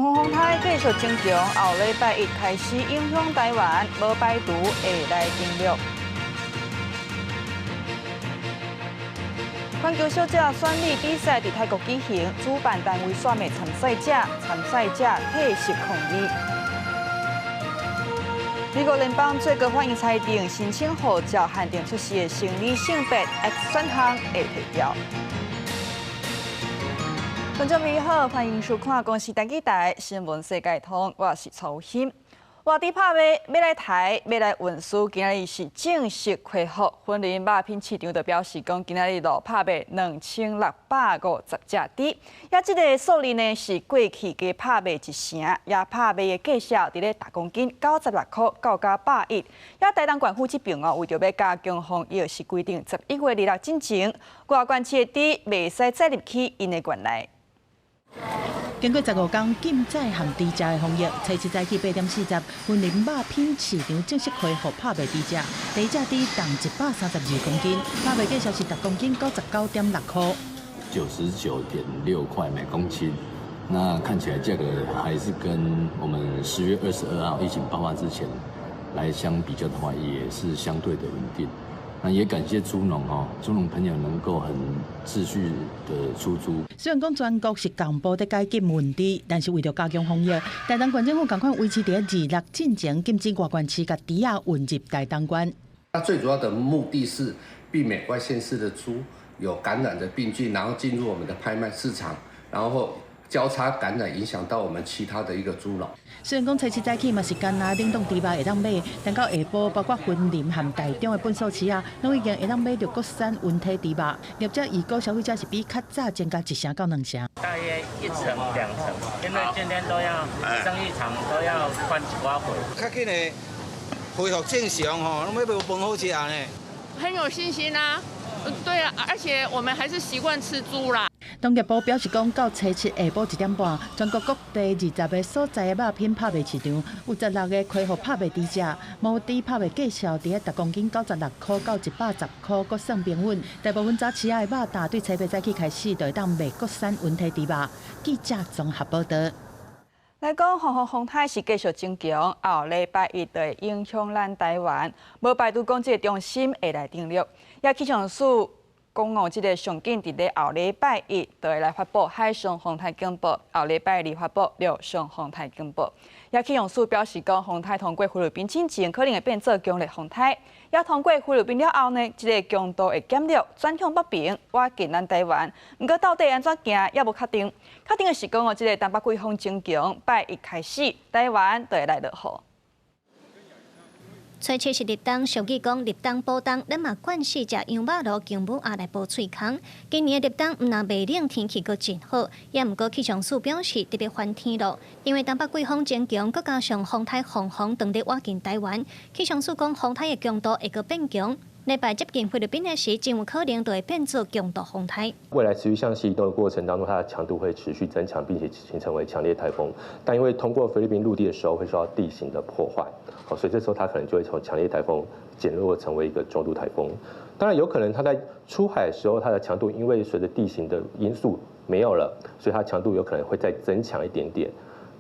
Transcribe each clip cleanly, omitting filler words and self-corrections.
風風颱繼續增強，後禮拜一開始影響台灣，無排除會來登陸。環球小姐選美比賽佇泰國舉行，主辦單位煞罵參賽者，參賽者退席抗議。美國聯邦最高法院裁定，申請護照限定出示的生理性別 X 選項會退掉。觀眾朋友好，歡迎收看《公視台語台新聞世界通》，我是曹欣。外豬拍賣欲來刣，欲來運輸，今仔日是正式開放。雲林肉品市場就表示講，今仔日路拍賣2650隻豬，也這个數字呢是過去加拍賣一成，也拍賣的價數佇咧逐公斤96箍到加110。也台東縣府這邊哦，為著欲加強防疫，是規定11月26進前，外縣市的豬袂使載入去𪜶的縣內。經過15工禁載和豬隻的防疫，初七早起8點40，雲林肉品市場正式開放拍賣豬隻。第一隻豬重132公斤，拍賣價數是逐公斤99.6箍。 99.6塊每公斤，那看起來價格還是跟我們10月22號疫情爆發之前來相比較的話，也是相對的穩定。那也感謝豬農哦，豬農朋友能夠很持續的出豬。雖然講全國是同步佇解禁運豬，但是為著加強防疫，台東縣政府仝款維持佇26進前禁止外縣市共豬仔運入台東縣。那最主要的目的是避免外縣市的豬有感染的病菌，然後進入我們的拍賣市場，然後交叉感染，影響到我們其他的一個豬農。雖然講初七早起嘛是干焦冷凍豬肉會當買，但到下晡包括雲林和台中的糞掃市啊，攏已經會當買著國產溫體豬肉。業者預估消費者是比較早增加1成到2成。大約一成兩成，因為今天都要生意場都要換一寡貨。較緊的恢復正常吼，攏欲無飯好食呢。很有信心啊！對啊，而且我們還是習慣吃豬啦。農業部表示講，到初七下晡1點半，全國各地20个所在的肉品拍賣市場，有16个開放拍賣豬隻，母豬拍賣價數佇咧逐公斤96箍到110箍，閣算平穩。大部分早市仔的肉檔對初八早起開始就會當賣國產溫體豬肉。記者綜合報導。來講，風風風颱是繼續增強，後禮拜一就會影響咱台灣，無排除講這个中心會來登陸。也氣象署講哦，這个上緊佇咧後禮拜一就會來發布海上風颱警報，後禮拜二發布陸上風颱警報。也氣象署表示講，風颱通過菲律賓進前，可能會變做強烈風颱。也通過菲律賓了後呢，這个強度會減弱，轉向北邊，倚近咱台灣。毋過到底按怎行，猶無確定。確定的是講哦，這个東北季風增強，拜一開始，台灣就會來落雨。初七是立冬，俗語講立冬補冬，咱嘛慣勢食羊肉爐、姜母鴨來補喙空。今年的立冬毋但袂冷，天氣閣真好，也毋過氣象署表示特別煩天咯，因為東北季風增強，閣加上風颱鳳凰當咧倚近台灣，氣象署講風颱的強度會閣變強。禮拜接近菲律賓的時，真有可能就會變做強度風颱。未來持續向西移動的過程當中，它的強度會持續增強，並且形成為強烈颱風。但因為通過菲律賓陸地的時候，會受到地形的破壞，好，所以這時候它可能就會從強烈颱風減弱成為一個中度颱風。當然有可能它在出海的時候，它的強度因為隨着地形的因素沒有了，所以它強度有可能會再增強一點點。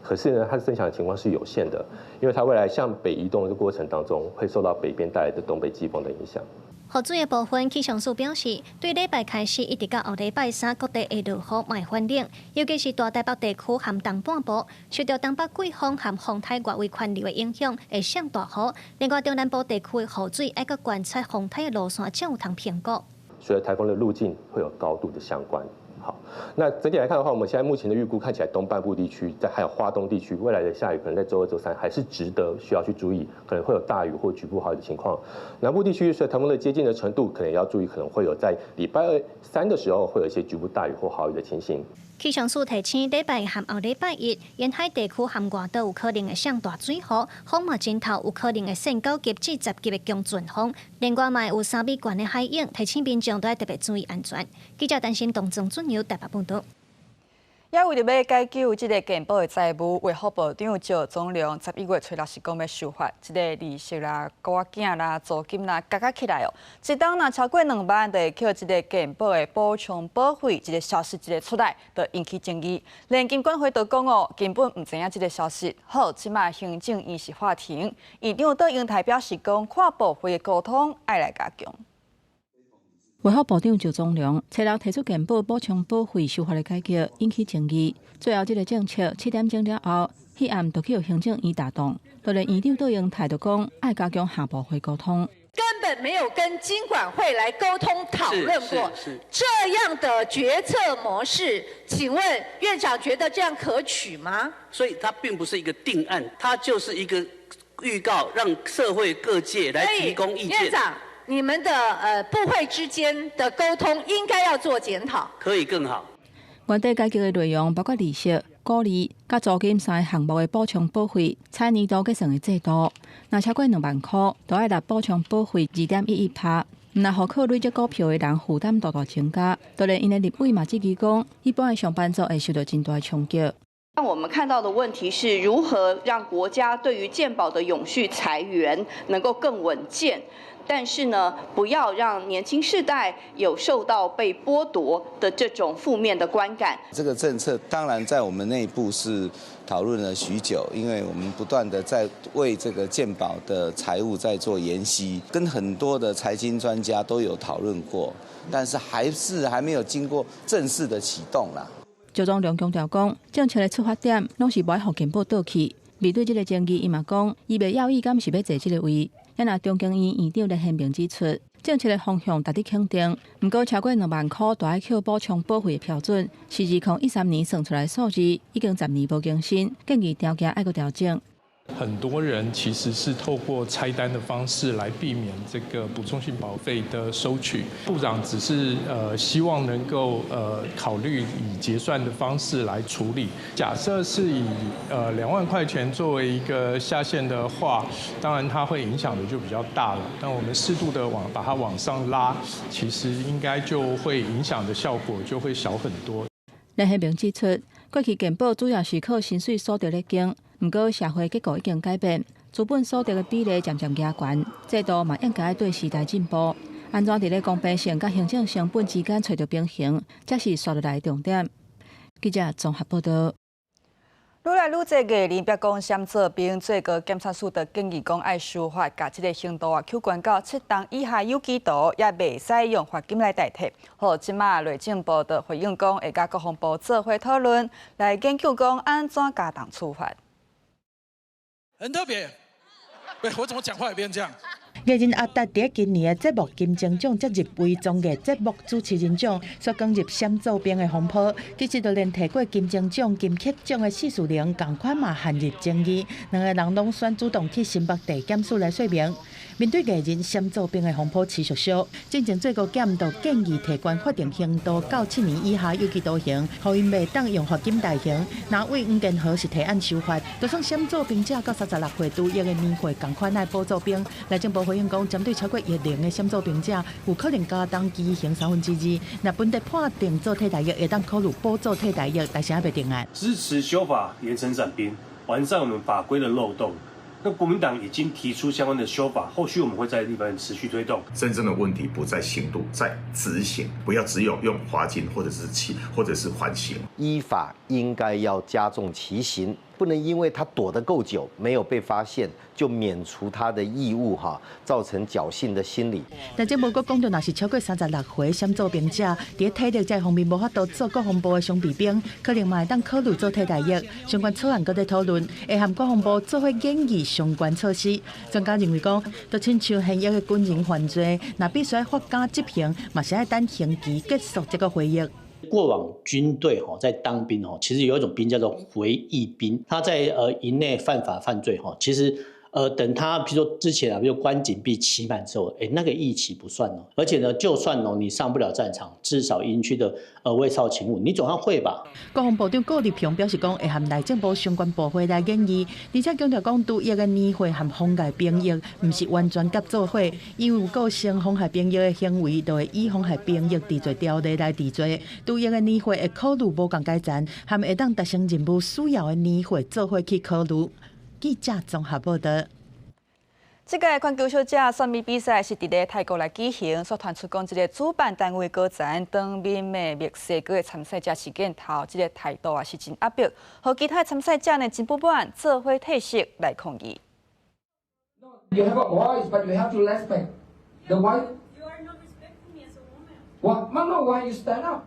可是呢，它增強的情況是有限的，因為它未來向北移動的過程當中，會受到北邊帶來的東北季風的影響。雨水的部分，氣象署表示，對禮拜開始一直到後禮拜三，各地會落雨，嘛會寒冷，尤其是大台北地區和東半部，受著東北季風和風颱外圍環流的影響，會上大雨。另外，中南部地區的雨水愛閣觀察風颱的路線，才有通評估。隨著颱風的路徑會有高度的相關。好，那整體來看的話，我們現在目前的預估看起來，東半部地區在還有花東地區，未來的下雨可能在週二、週三還是值得需要去注意，可能會有大雨或局部豪雨的情況。南部地區隨著颱風的接近的程度，可能也要注意，可能會有在禮拜二、三的時候會有一些局部大雨或豪雨的情形。氣象署提醒，禮拜和後禮拜一，沿海地區和外島有可能會上大水雨，風嘛真透，有可能會升9級至10級的強陣風。另外，嘛會有3米懸的海湧，提醒民眾都愛特別注意安全。記者擔心東莊俊陽台北報導。也為著欲解救這个健保的債務，衛福部長趙宗龍11月初六是講欲修法，這个利息啦、孤仔囝啦、租金啦，加加起來哦，一冬若超過2萬，就會扣這个健保的補充保費。這个消息一个出來，就引起爭議。連金管會都講哦，根本毋知影這个消息。好，這馬行政院是喊停，院長郭英泰表示講，跨部會的溝通愛來加強。衛福部長趙宗龍初六提出健保補充保費修法的改革，引起爭議。最後，這个政策7點鐘了後，彼暗就去予行政院打動。就連院長郭英泰都講，愛加強跨部會溝通。根本沒有跟金管會來溝通討論過，這樣的決策模式，請問院長覺得這樣可取嗎？所以，它並不是一個定案，它就是一個預告，讓社會各界來提供意見。院長，你們的部會之間的溝通應該要做檢討，可以更好。原底改革的內容包括利息、股利、佮租金三个項目的補充保費，採年度計算的制度。若超過2萬箍，就愛納補充保費2.11%。若予靠累積股票的人負擔大大增加，就連𪜶的立委嘛質疑講，一般的上班族會受到真大的衝擊。那我們看到的問題是如何讓國家對於健保的永續財源能夠更穩健。但是呢，不要讓年輕世代有受到被剝奪的這種負面的觀感。這個政策當然在我們內部是討論了許久，因為我們不斷的在為這個健保的財務在做研析，跟很多的財經專家都有討論過，但是還是還沒有經過正式的啟動啦。趙宗龍強調講，政策的出發點攏是無愛予健保倒去。面對這个爭議，伊嘛講，伊袂猶豫，敢是欲坐這个位。也若中經院院長賴顯明指出，政策的方向值得肯定。毋過超過2萬箍就愛扣補充保費的標準，是2013年算出來數字，已經10年無更新，建議條件愛閣調整。很多人其實是透過拆單的方式來避免這個補充性保費的收取。部長只是希望能夠考慮以結算的方式來處理。假設是以2萬塊錢作為一個下限的話，當然它會影響的就比較大了。但我們適度的往把它往上拉，其實應該就會影響的效果就會小很多。賴顯明指出，過去健保主要是靠薪水所得來經。毋過社會結構已經改變，資本所得的比例漸漸加懸，制度嘛應該對時代進步。按怎佇咧公平性佮行政成本之間揣著平衡，才是紲落來的重點。記者綜合報導。愈來愈濟藝人，別講閃做兵，最高檢察署就建議講愛修法，共這个刑度啊，扣懸到7冬以下有期徒，也袂使用罰金來代替。好，這馬內政部就回應講，會佮國防部做伙討論，來研究講按怎加重處罰。很特別，喂，我怎麼講話也變這樣？藝人阿達佇今年的節目金鐘獎才入圍綜藝節目主持人獎，煞捲入閃做兵的風波。其實就連提過金鐘獎、金曲獎的薛仕凌，仝款嘛陷入爭議。兩个人攏選主動去新北地檢署來說明。面對藝人閃做兵的風波持續燒，進前最高檢就建議提懸法定刑度到7年以下有期徒刑，予𪜶袂當用罰金代刑。若為黃健和是提案修法，就算閃做兵者到36歲除役的年歲仝款愛補做兵。內政部回應講，針對超過一齡的閃做兵者，有可能加重其刑2/3。若本地判定做替代役，會當考慮補做替代役，但是猶未定案。支持修法嚴懲傘兵，完善我們法規的漏洞。那國民黨已經提出相關的修法，後續我們會在立法院持續推動。真正的問題不在刑度，在執行，不要只有用罰金或者是期或者是緩刑。依法應該要加重其刑，不能因為他躲得夠久，沒有被發現，就免除他的義務哈，造成僥倖的心理。但這無閣講著，若是超過36歲閃做兵者，佇體力這方面無法度做國防部的常備兵，可能嘛會當考慮做替代役。相關草案閣咧討論，會和國防部做伙研議相關措施。專家認為講，就親像現役的軍人犯罪，若必須罰加執行，嘛是愛等刑期結束才閣回役。過往軍隊吼在當兵吼，其實有一種兵叫做回役兵，他在營內犯法犯罪吼，其實等他，比如說之前啊，比如關禁閉期滿之後，哎，那個役期不算哦。而且呢，就算哦你上不了戰場，至少營區的衛哨勤務，你總要會吧？國防部長顧立雄表示講，會和內政部相關部會來研議，而且強調講，除役的年歲和妨礙兵役毋是完全佮做伙，因為有構成妨害兵役的行為，就會依妨害兵役治罪條例來治罪。除役的年歲會考慮無仝解層，和會當達成任務需要的年歲做伙去考慮。記者綜合報道。這屆環球小姐選美比賽是佇咧泰國來舉行，所傳出講這个主辦單位高層當面罵墨西哥的參賽者是見頭，這个態度啊是真壓迫，予其他參賽者呢真不滿，做伙退席來抗議。 You have a voice, but you have to respect the voice. You are not respecting me as a woman. What? No, no. Why you stand up?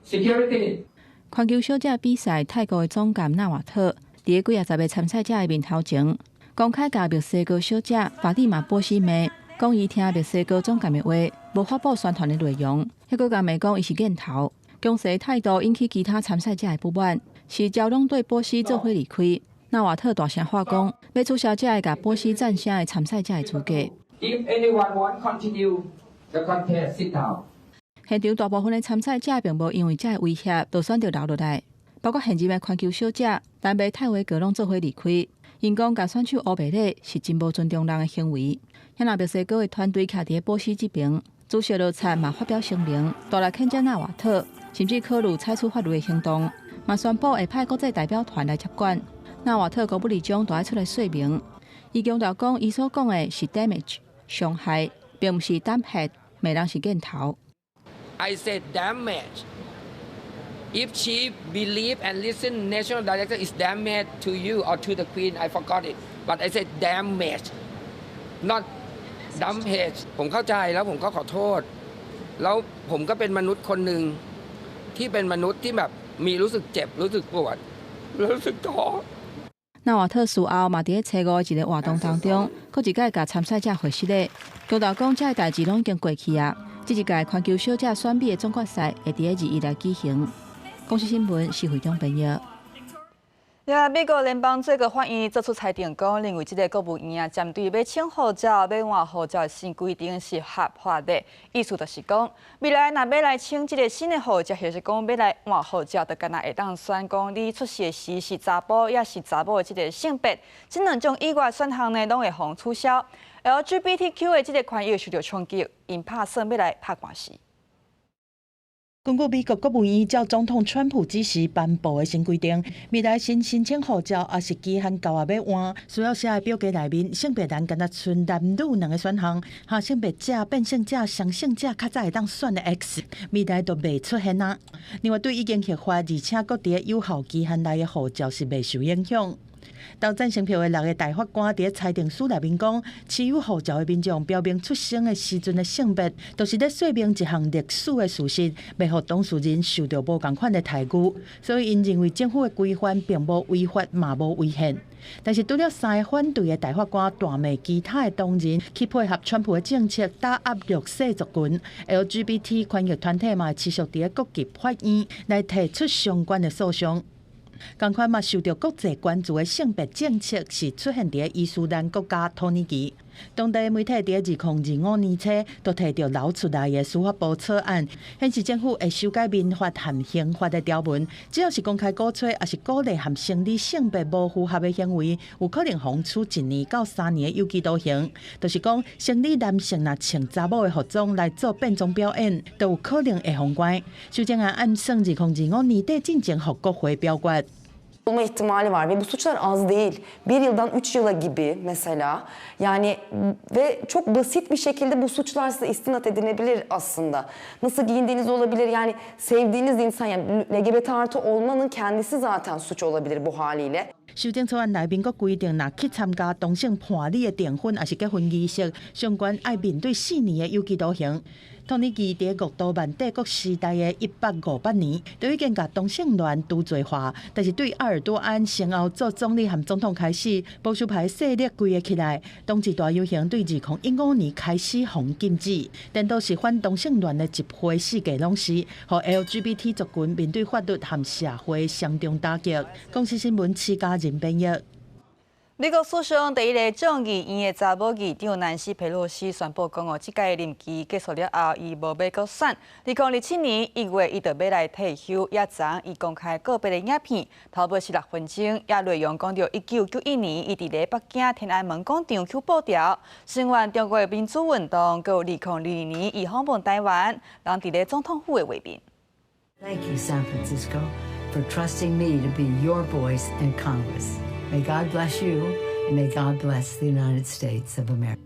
Security. 環球小姐比賽，泰國的總監納瓦特佇咧幾仔十个參賽者的面頭前，公開共墨西哥小姐法蒂瑪波斯罵，講伊聽墨西哥總監的話，無發布宣傳的內容，彼閣共罵講伊是見頭，強勢態度引起其他參賽者的不滿，是招攏對波斯做伙離開。納瓦特大聲喊講，欲取消這个共波斯贊聲的參賽者的資格。 If anyone want continue the contest, sit down. 現場大部分的參賽者並無因為這个威脅，就選擇留落來，包括現任的環球小姐丹麥泰維格攏做伙離開。𪜶講共選手烏白禮是真無尊重人的行為。遐若墨西哥的團隊徛佇咧波斯這邊，主席羅察嘛發表聲明，大力譴責納瓦特，甚至考慮採取法律的行動，嘛宣布會派國際代表團來接管。納瓦特高不離將都愛出來說明，伊強調講，伊所講的是 damage 傷害，並毋是 dumbhead 罵人是見頭。 I said damage. If she believe and listen, national director is damage to you or to the queen. I forgot it, but I said damage, not dumbhead. ผมเข้าใจแล้วผมก็ขอโทษ แล้วผมก็เป็นมนุษย์คนหนึ่งที่เป็นมนุษย์ที่แบบมีรู้สึกเจ็บรู้สึกปวดรู้สึกท้อ納瓦特事後嘛，佇咧初五的一个活動當中，閣一擺共參賽者回失禮，強調講這个代誌攏已經過去啊。這一屆環球小姐選美的總決賽會佇咧2月來舉行。公視新聞施惠中編譯。呀，美國聯邦最高法院做出裁定，講認為這个國務院啊，針對欲請護照、欲換護照的新規定是合法的。意思就是講，未來若欲來請這个新的護照，或是講欲來換護照，就干焦會當選講你出世時是查埔抑是查某的這个性別，這兩種以外選項呢，攏會予取消。LGBTQ 的這个權益受著衝擊，𪜶拍算欲來拍官司。根據美國國務院照總統川普指示頒布的新規定，未來新申請護照抑是期限到啊欲換，需要寫的表格內面性別欄干焦賰男女兩个選項，哈性別者、變性者、雙性者較早會當選的 X，未來就袂出現啊。另外，對已經核發而且閣佇咧有效期限內的護照是袂受影響。投贊成票的六个大法官佇咧裁定書內面講，持有護照的民眾標明出生的時陣的性別，就是咧說明一項歷史的事實，袂予當事人受著無仝款的待遇。所以，𪜶認為政府的規範並無違法，嘛無違憲。但是，除了三个反對的大法官大罵其他的同仁去配合川普的政策打壓弱勢族群，LGBT 權益團體嘛持續佇咧各級法院來提出相關的訴訟。仝款嘛受著國際關注的性別政策是出現佇咧伊斯蘭國家土耳其。當地媒體佇咧2025年初都提著流出來的司法部草案，顯示政府會修改民法和刑法的條文，只要是公開鼓吹，抑是鼓勵和生理性別無符合的行為，有可能予處1年到3年的有期徒刑。就是講，生理男性若穿查某的服裝來做變裝表演，都有可能會予關。修正案按算2025年底進前予國會表決。 Olma ihtimali var ve bu suçlar az değil. 1 yıldan 3 yıla gibi mesela. Yani ve çok basit bir şekilde bu suçlar size istinat edilebilir aslında. Nasıl giyindiğiniz olabilir. Yani sevdiğiniz insan, yani LGBT+ olmanın kendisi zaten suç olabilir bu haliyle. 修正草案內面閣規定，若去參加同性伴侶的訂婚抑是結婚儀式，相關愛面對4年的有期徒刑。土耳其佇鄂圖曼帝國時代的1858年，就已經共同性戀除罪化，但是對埃爾多安先後做總理和總統開始，保守派勢力規个起來，同志大遊行對2015年開始予禁止，顛倒是反同性戀的集會四界攏是，予 LGBT 族群面對法律和社會雙重打擊。公視新聞施嘉仁編譯。美國史上第一个眾議院的查某議長南希·佩洛西宣布講哦，這屆任期結束了後，伊無欲閣選。2027年1月，伊就欲來退休。也昨伊公開告別的影片，頭尾16分鐘，也內容講著1991年，伊佇咧北京天安門廣場搝布條，聲援中國的民主運動。閣有2022年，伊訪問台灣，人佇咧總統府的畫面。 Thank you, San Francisco, for trusting me to be your voice in Congress. May God bless you, and may God bless the United States of America.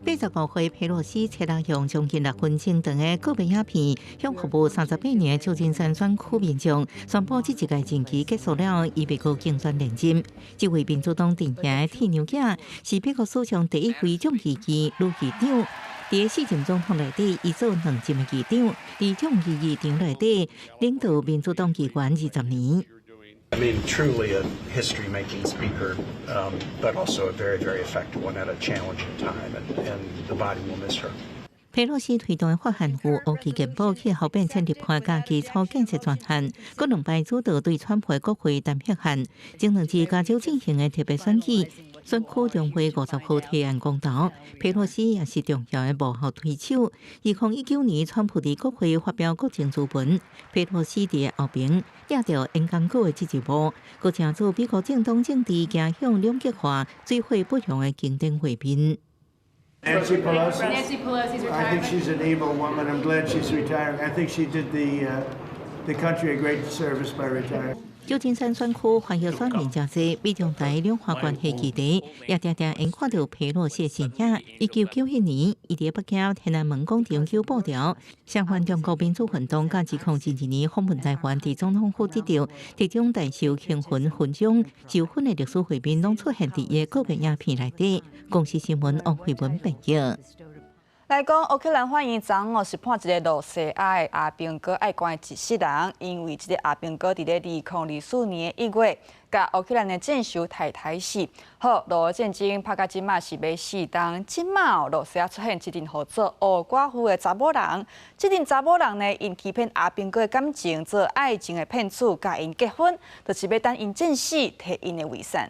85歲佩洛西初六用將近6分鐘長的告別影片，向服務38年舊金山選區民眾宣布，這一屆任期結束了，伊欲閣競選連任。這位民主黨陣營的鐵娘子，是美國史上第一位眾議院女議長。佇四任總統內底，伊做兩任的議長；佇眾議議長內底，領導民主黨議員20年。 I mean, truly a history-making speaker, but also a very, very effective one at a challenging time, and the body will miss her. 佩洛西推動的法案有烏氣健保、氣候變遷立法佮基礎建設專案，閣兩擺主導對川普的國會彈劾案。前兩次加州進行的特別選舉，選區中會50號提案公投，佩洛西也是重要的幕後推手。2019年，川普佇國會發表國情諮文，佩洛西佇後邊掠著演講稿的這一幕，閣成做美國政黨政治走向兩極化、水火不容的經典畫面。 Nancy Pelosi. Nancy Pelosi's I think she's an able woman. I'm glad she's retiring. I think she did the country a great service by retiring. 舊金山選區歡迎選民誠濟，美中台兩岸關係議題，也定定會看著佩洛西的身影。1991年，伊佇北京天安門廣場搝布條，聲援中國民主運動，佮2022年訪問台灣，佇總統府得著特種大綬興奮勳章，授勳的歷史畫面，攏出現佇伊的告別影片內底。公視新聞王慧文編譯。來講，烏克蘭法院昨昏是判一个露西亞的阿兵哥愛關一世人，因為這个阿兵哥佇咧2024年1月，共烏克蘭的戰俘太太死。好，俄烏戰爭拍到這馬是欲4冬，這馬露西亞出現一陣號做烏寡婦的查某人，這陣查某人呢，𪜶欺騙阿兵哥的感情，做愛情的騙子，共𪜶結婚，就是欲等𪜶戰死，提𪜶的遺產。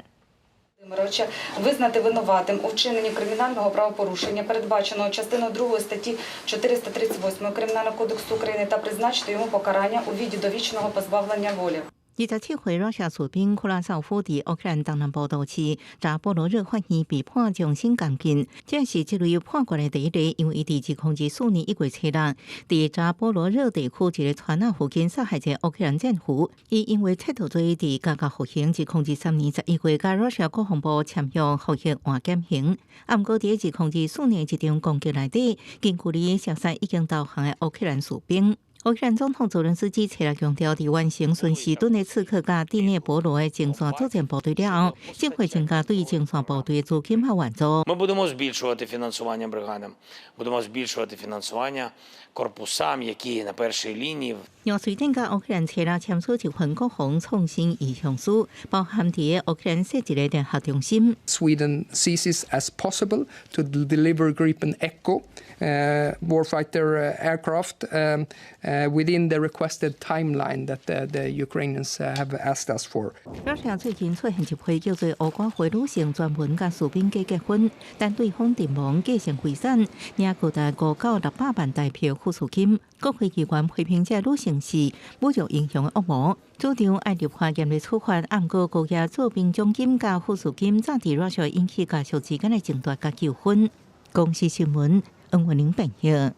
Володимировича визнати винуватим у вчиненні кримінального правопорушення, передбаченого частиною 2 статті 438 Кримінального кодексу України та призначити йому покарання у виді довічного позбавлення волі. 27歲羅西亞士兵庫拉紹夫佇烏克蘭東南部都市扎波羅熱法院被判終身監禁，這是這類判決的第一例，因為伊佇2024年1月7日，佇扎波羅熱地區一个村仔附近殺害一个烏克蘭戰俘。伊因為竊盜罪佇監獄服刑，2023年11月，佮羅西亞國防部簽約服役緩減刑。啊，毋過佇2024年一場攻擊內底，近距離射殺已經投降的烏克蘭士兵。烏克蘭總統澤倫斯基初六強調，佇完成巡視頓涅茨克佮第聶伯羅的前線作戰部隊了後，將會增加對前線部隊的資金和援助。 Ми будемо збільшувати фінансування бригадам, будемо збільшувати фінансування корпусам, які на першій лінії. 讓瑞典佮烏克蘭初六簽署一份國防創新意向書，包含佇烏克蘭設一个聯合中心。 Sweden sees it as possible to deliver Gripen Echo warfighter aircraft within the requested timeline that the Ukrainians have asked us for. 羅西亞最近出現一批叫做烏寡婦女性專門共士兵假結婚，但對方陣亡繼承遺產，領高達5到6百萬台幣撫恤金。國會議員批評這女性是侮辱英雄的惡魔，主張愛立法嚴厲處罰。毋過高額做兵獎金佮撫恤金，早佇羅西亞引起家屬之間的爭奪佮糾紛。公視新聞，黃文玲編譯。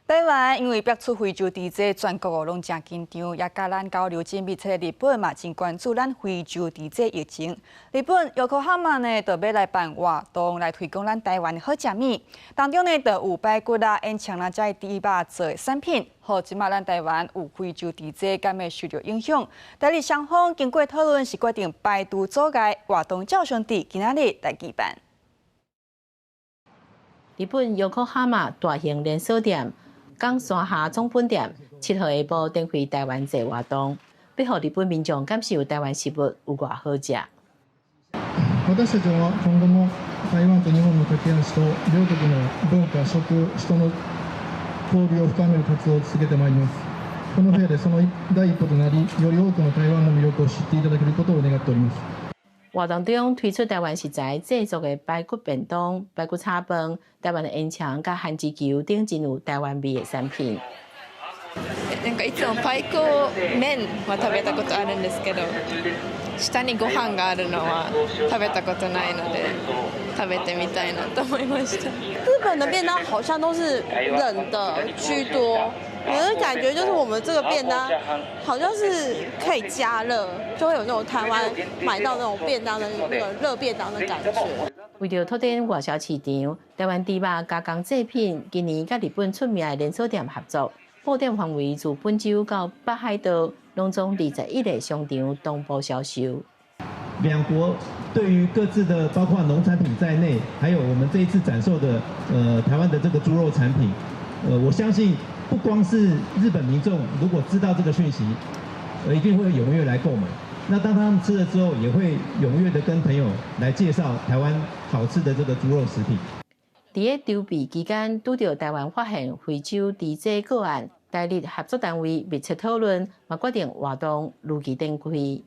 台灣因為逼出非洲豬災，全國攏誠緊張，也佮咱交流真密切的日本嘛，真關注咱非洲豬災疫情。日本玉科哈馬呢，就欲來辦活動來推廣咱台灣的好食物，當中呢，就有排骨啦、煙腸啦，這豬肉做的產品。好，這馬咱台灣有非洲豬災，敢會受著影響？台日雙方經過討論，是決定排除阻礙活動，照常佇今仔日來舉辦。日本玉科哈馬大型連鎖店岡山下總本店7號下晡展開台灣節活動，欲予日本民眾感受台灣食物有偌好食。私たちは今後も台灣と日本の架け橋と両國の文化、食、人の交流を深める活動を続けてまいります。このフェアでその第一歩となり、より多くの台灣の魅力を知っていただけることを願っております。活動中推出台灣食材製作的排骨便當、排骨炒飯、台灣的煙腸、佮番薯球等真有台灣味的產品。なんかいつもパイコ麺は食べたことあるんですけど、下にご飯があるのは食べたことないので、食べてみたいなと思いました。日本的便當好像都是冷的居多，我的感覺就是我們這個便當好像是可以加熱，就會有那種台灣買到那種便當的那個熱便當的感覺。為著拓展外銷市場，台灣豬肉加工製品今年佮日本出名的連鎖店合作，布點範圍自本州到北海道，攏總21個商場同步銷售。兩國對於各自的包括農產品在內，還有我們這一次展售的台灣的這個豬肉產品，我相信不光是日本民眾如果知道這個訊息，一定會踴躍來購買。那當他們吃了之後，也會踴躍的跟朋友來介紹台灣好吃的這個豬肉食品。佇咧籌備期間，拄著台灣發現非洲豬瘟個案，台日合作單位密切討論，嘛決定活動如期展開。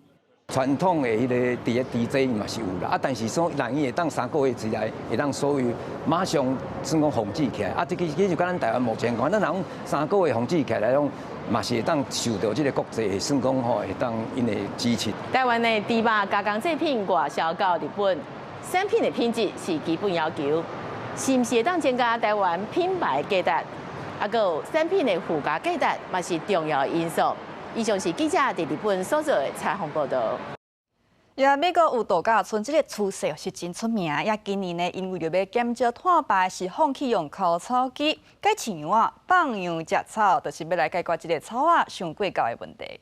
傳統的彼個佇咧豬瘟嘛是有啦，啊，但是說人伊會當3個月之內會當所謂馬上算講防止起來，啊，這個其實佮咱台灣目前講，咱若講3個月防止起來講，嘛是會當受著這個國際算講吼會當𪜶的支持。台灣的豬肉加工製品外銷到日本，產品的品質是基本要求，是毋是會當增加台灣品牌價值？啊，閣有產品的附加價值嘛是重要的因素。以上是記者佇日本所做的採訪報導。呀，美國有度假村，這个趨勢是真出名。也今年呢，𪜶為著欲減少碳排，是放棄用割草機，改飼羊仔放羊食草，就是欲來解決這个草仔傷過厚的問題。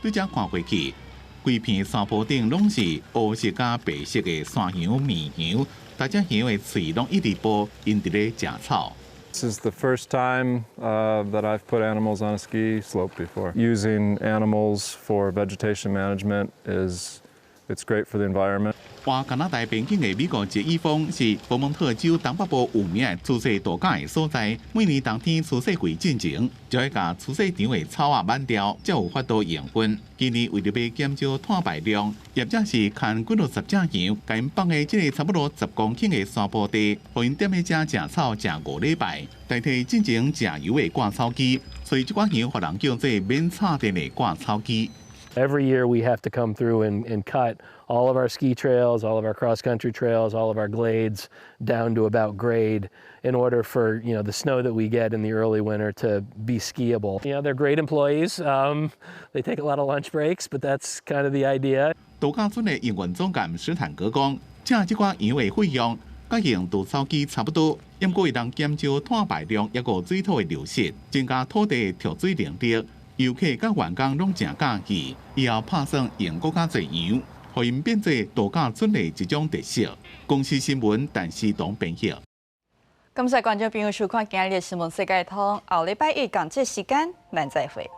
對遮看過去，規片山坡頂攏是烏色佮白色的山羊、綿羊，逐隻羊的喙攏一直哺，𪜶佇咧食草。 This is the first time that I've put animals on a ski slope before. Using animals for vegetation management is it's great for the environment. 倚加拿大邊境的美國捷伊峰是佛蒙特州東北部有名的舒適度假的所在。每年冬天除雪季進前，就會共除雪場的草仔挽掉，才有法度養分。今年為著欲減少碳排量，業者是牽幾落十隻羊，共𪜶放佇這个差不多10公頃的山坡地，予𪜶踮咧遮食草食5禮拜，代替進前食油的割草機，所以這寡羊予人叫做免插電的割草機。 Every year we have to come through and cut all of our ski trails, all of our cross country trails, all of our glades down to about grade in order for the snow that we get in the early winter to be skiable. They're great employees. They take a lot of lunch breaks, but that's kind of the idea. 度假村的營運總監史坦格講，請這寡羊的費用，佮用除草機差不多，毋過會當減少碳排量，抑閣水土的流失，增加土地蓄水能力。遊客佮員工攏誠佮意，以後拍算養閣較濟羊，予𪜶變做度假村的一種特色。公視新聞，陳思東編譯。感謝觀眾朋友收看今日的新聞世界通，後禮拜一仝這時間，咱再會。